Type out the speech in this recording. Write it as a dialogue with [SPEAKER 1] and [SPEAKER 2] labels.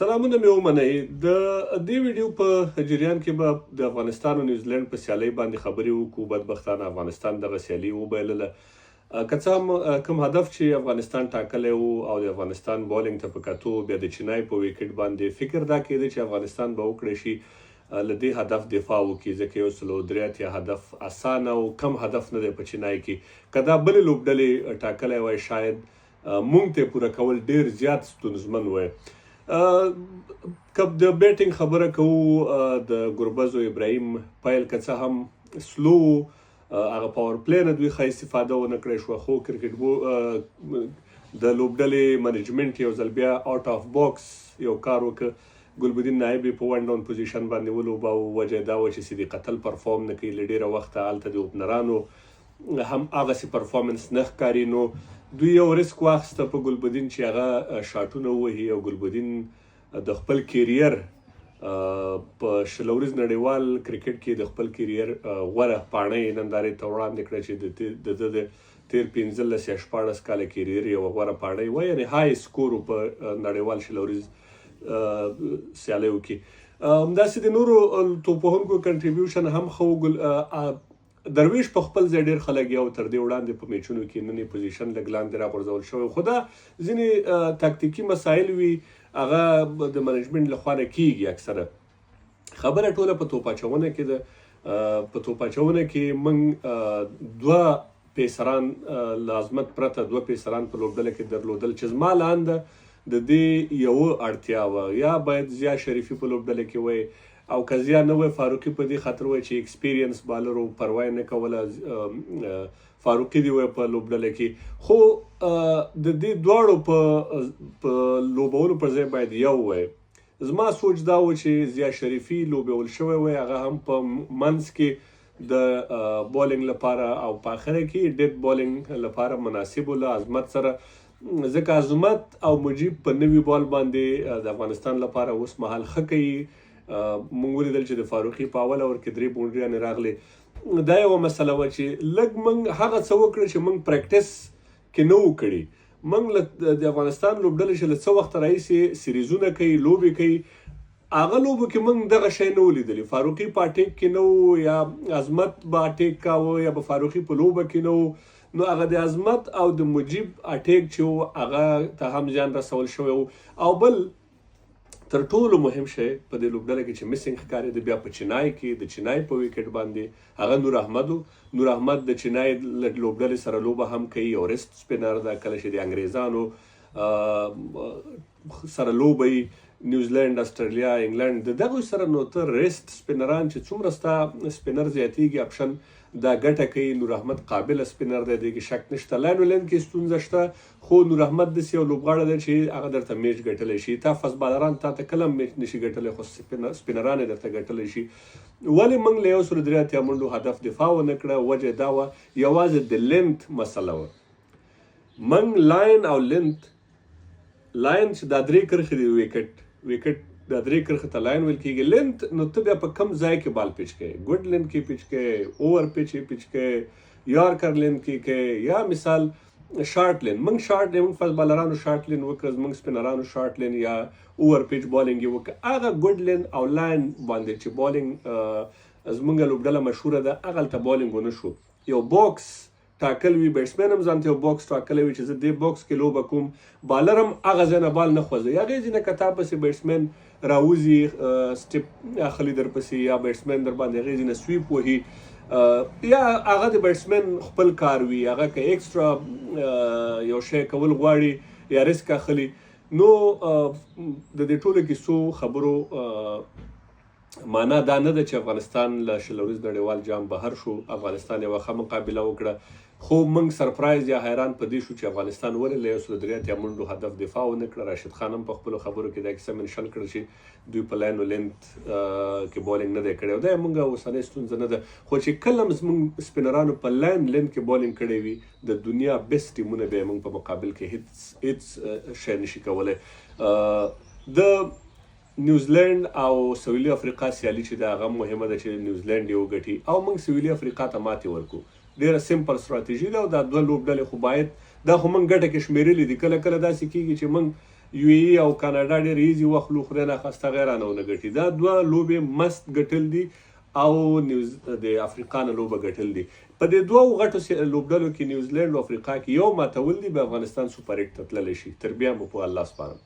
[SPEAKER 1] سلامونه مې ومنئ. د دې ویډیو په جریان کې به د افغانستان او نیوزلنډ په سیالۍ باندې خبرې وکړو. بدبختانه افغانستان دغه سیالي وبایلله. که څه هم کوم هدف چې افغانستان ټاکلی وو او د افغانستان بولینګ ته په کتو بیا د چینای په ویکټ باندې فکر دا کېده چې افغانستان به وکړی شي له دې هدف دفاع وکړي، ځکه 183 هدف اسانه او کم هدف نه دی په چینای کې. که دا بلې لوبډلې ټاکلی وای، شاید مونږ ته پوره کول ډیر زیات ستونزمن وای. که د بیټینګ خبره کوو، د ګربز او ابراهیم پیل که څه هم سلو، هغه پاور پلی نه دوی ښه استفاده ونه کړی شوه، خو کرکټ بو د لوبډلې منیجمنټ یو ځل بیا آوټ آف باکس یو کار وکړ. ګلبدین نایب په ون ډاون پوزیشن باندې ولوباوه. وجه دا وه چې صدیق اتل پرفارم نه کوي له ډیره وخته، هلته د اوپنرانو هم هغسې پرفارمنس نه ښکاري، نو دوی یو ریسک واخیسته په ګلبدین چې هغه شاټونه ووهي، او ګلبدین د خپل کیریر په 20 اوریز نړیوال کرکټ کې د خپل کیریر غوره پاڼۍ نندارې ته وړاندې کړه، چې د ده د تېر 15 یا 16 کاله کیریر یوه غوره پاڼۍ وه، یعنې های سکور په نړیوال 20 اوریز سیالیو کې. همداسې د نورو توپوهونکو کنټریبیوشن هم ښه و. درویش په خپل ځای ډېر ښه لګیا و. تر دې وړاندې په میچونو کې نن یې پوزیشن لږ لاندې راغورځول شوی، خو دا ځینې تاکتیکي مسایل وي، هغه د منیجمنټ له خوا نه کېږي. اکثره خبره ټوله په توپ اچونه کې ده. په توپ اچونه کې موږ دوه پیسران، له عظمت پرته دوه پیسران په لوبډله کې درلودل، چې زما له انده د دې یو اړتیا وه. یا باید ضیا شریفي په لوبډله کې وای، او که ضیا نه وای، فاروقي، په دې خاطر وای چې ایکسپیرینس بالر و، پروا یې نه کوله، فاروقي دی وای په لوبډله کې. خو د دې دواړو په لوبولو پر ځای باید یو وای. زما سوچ دا و چې ضیا شریفي لوبول شوی وای، هغه هم په منځ کې د بولینګ لپاره او په اخره کې ډیت بولینګ لپاره مناسب له عظمت سره، ځکه عظمت او مجیب په نوي بال باندې د افغانستان لپاره اوس مهال ښه کوي. مونږ ولیدل چې د فاروقي په اول اور کې درې بونډریانې راغلې. دا یوه مسله وه چې لږ مونږ هغه څه وکړه چې مونږ پریکټس کې نه و کړي. مونږ له د افغانستان لوبډلې چې له څه وخت راهیسې سیریزونه کوي، لوبې کوي، هغه لوبو کې مونږ دغه شی نه ولیدلی. فاروقي په اټیک کې نه و، یا عظمت به اټیک کاوه یا به فاروقي په لوبه کې نه و، نو هغه د عظمت او د مجیب اټیک چې و، هغه ته هم زیان رسول شوی و. او بل تر ټولو مهم شی په دې لوبډله کې چې مسینګ ښکارېده بیا په چینای کې د چینای په ویکټ باندې، هغه نور احمد و. نور احمد د چینای له لوبډلې سره لوبه هم کوي او ریسټ سپینر ده. کله چې د انګریزانو سره لوبه وي، نیوزلند، استرالیا، انګلند، د دغه سره، نو ته ریسټ سپینران چې څومره ستا سپینر زیاتیږي اپشن، دا ګټه کوي. نور احمد قابل سپینر دی، دې کې شک نشته. لاین و لین کې ستونزه شته، خو نور احمد داسې یو لوبغاړی دی چې هغه درته میچ ګټلی شي. تا فاست بالران تا ته کله میچ نشي ګټلی، خو سپینران یې درته ګټلی شي. ولې موږ له 183 منډو هدف دفاع ونه کړه؟ وجه دا وه، یوازې د لینت مسله وه. موږ لاین او لینت، لاین چې دا درې کرښې دی، ویکټ دا درې کرښې ته لاین ویل کېږي. لینت نو ته بیا په کم ځای کې بال پیچ کوې، ګډ لینت کې پیچ کوې، اوور پیچ یې پیچ کوې، یارکر لینت کې کوې، یا مثال شارټ لین. موږ شارټ لین، موږ فاست بالرانو شارټ لین وکړ، موږ سپینرانو شارټ لین یا اوور پیچ بالینګ یې وکړ. هغه ګډ لین او لاین باندې چې بالینګ زمونږ لوبډله مشهوره ده، هغلته بالینګ ونه شو. یو باکس ټاکل وي، بیټسمن هم ځان ته یو باکس ټاکلی وي چې زه دې باکس کې لوبه کوم، بالر هم هغه ځای نه بال نه خوځوي. هغې ځای نه که تا پسې بیټسمن راوځي، سټپ اخلي درپسې، یا بیټسمن در باندې هغې ځای نه سویپ وهي، یا هغه د بیټسمن خپل کار وي، هغه که ایکسټرا یو شی کول غواړي یا ریسک اخلي. نو د دې ټولو کیسو خبرو معنا دا نه ده چې افغانستان له 20 اوریز نړیوال جام بهر شو. افغانستان یوه ښه مقابله وکړه، خو موږ سرپرایز یا حیران په دې شو چې افغانستان ولې له 183 منډو هدف دفاع ونه کړه. راشد خان هم په خپلو خبرو کې دا کیسه منشن کړه چې دوی په لاین و لینت کې بولینګ نه دی کړی، او دا موږ اوسنۍ ستونزه نه ده، خو چې کله هم زموږ سپینرانو په لاین لینت کې بولینګ کړی وي، د دنیا بیسټ ټیمونه بیا موږ په مقابل کې هیڅ هیڅ شی نشي کولی. د نیوزلند او سویلي افریقا سیالي چې ده، هغه مهمه ده چې نیوزلند یې وګټي او موږ سویلي افریقا ته ماتې ورکړو. ډیره سمپل ستراتیژي ده، او دا دوه لوبډلې خو باید، دا خو موږ ګټه کې شمیرلې دي. کله کله داسې کیږي چې موږ یو ای او کاناډا ډېر ایزي واخلو، خدای ناخواسته غیر رانه ونه ګټي. دا دوه لوبې مست ګټل دي او نیوز د افریقا نه لوبه ګټل دي. په دې دوو غټو لوبډلو کې، نیوزلینډ او افریقا کې، یو ماتول دي، به افغانستان سوپر 8 ته تللی شي. تر بیا مو په الله سپارم.